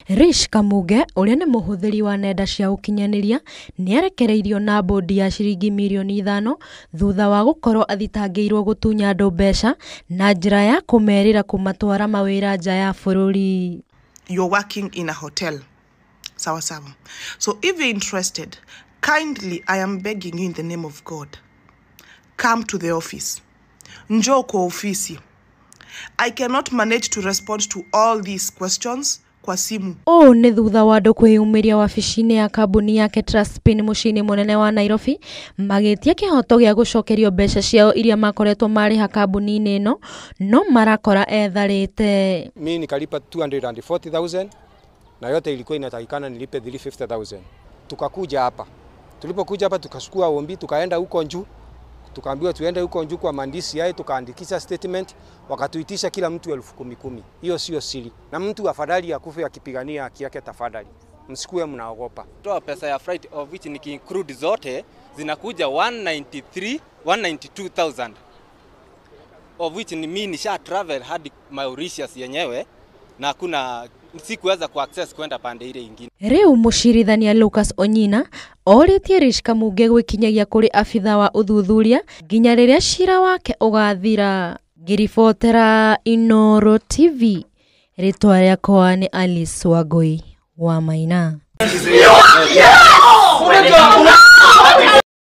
Rish Kamunge ũrĩa nĩ mũhũthĩri wa nenda cia ũkinyanĩria nĩarekereirio na mbũndi ya ciringi mirioni 5 thutha wa gũkorwo athitangĩirwo gũtunya andũ mbeca na njĩra ya kũmerĩra kũmatwara mawĩra nja ya bũrũri. You're working in a hotel. Sawa sawa. So if you're interested, kindly, I am begging you in the name of God, come to the office. Njoo kwa ofisi. I cannot manage to respond to all these questions kwa simu. Ũũ nĩ thutha wa andũ kwĩyumĩria wabici-inĩ ya kambuni yake Trustpin mũciĩ-inĩ mũnene wa Nairobi magĩtia kĩhoto gĩa gũcokerio mbeca ciao iria makoretwo marĩha kambuni-inĩ ĩno no marakora etharĩte. Mimi nikalipa 240,000 na yote ilikuwa inatakikana nilipe 350,000. Tukakuja hapa. Tulipokuja hapa tukachukua ombi, tukaenda huko juu. Tukaambiwa tuende huko juu kwa maandishi yai, tukaandikisha statement, wakatuitisha kila mtu 10,000. Hiyo sio siri. Na mtu afadhali akufe akipigania haki yake, tafadhali. Msikue mnaogopa. Toa pesa ya flight of which nikiinclude zote zinakuja 193 192,000. Of which ni mimi nisha travel hadi Mauritius yenyewe na hakuna sikuweza ku access kwenda pande ile ingine. Rĩu mũcirithania Lucas Onyina orĩtie Rish Kamunge gwĩkinyagia kũrĩ abitha wa ũthuthuria nginya rĩrĩa cira wake ũgathira. Ngĩribotera Inooro TV, rĩtwa rĩakwa nĩ Alice Wangui wa Maina.